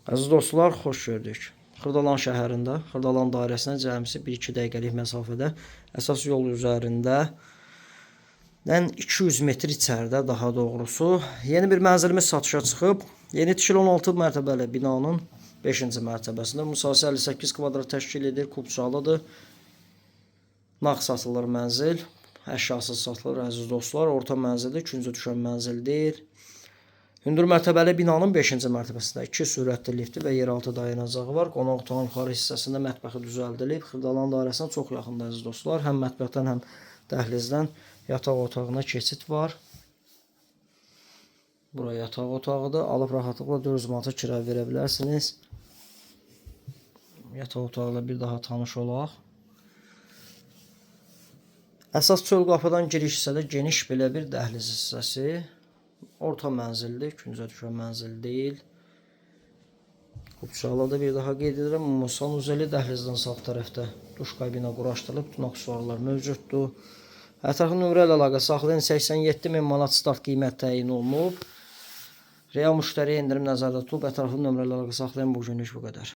Əziz dostlar, xoş gördük. Xırdalan şəhərində, Xırdalan dairəsinə cəmisi 1-2 dəqiqəlik məsafədə əsas yol üzərində 200 metr içəridə daha doğrusu yeni bir mənzilimiz satışa çıxıb. Yeni tikili 16 mərtəbəli binanın 5-ci mərtəbəsində. Müsahəsi 58 kvadrat təşkil edir, kubçalıdır. Nağd satılır mənzil, əşyasız satılır əziz dostlar. Orta mənzildir, küncə düşən mənzil deyil. Hündür mərtəbəli binanın 5-ci mərtəbəsində 2 sürətli lifti və yeraltı dayanacağı var. Qonaq otağının yuxarı hissəsində mətbəxi düzəldilib. Xırdalan dairəsinə çox yaxındır əziz dostlar. Həm mətbəxdən, həm dəhlizdən yataq otağına keçid var. Bura yataq otağıdır. Alıb rahatlıqla 400 manata kirayə verə bilərsiniz. Yataq otağı ilə bir daha tanış olaq. Əsas çöl qapıdan giriş hissədə geniş belə bir dəhliz hissəsi. Orta mənzildir, küncə düşən mənzil deyil. Qupçalıda bir daha qeyd edirəm, sanuzeli dəhlizdən sağ tərəfdə duş kabinə quraşdırılıb, bütün aksesuarlar mövcuddur. Ətraflı nömrə ilə əlaqə saxlayın. 87 min manat start qiymət təyin olunub. Real müştəriyə endirim nəzərdə tutulub. Ətraflı nömrə ilə əlaqə saxlayın. Bu günlük bu qədər.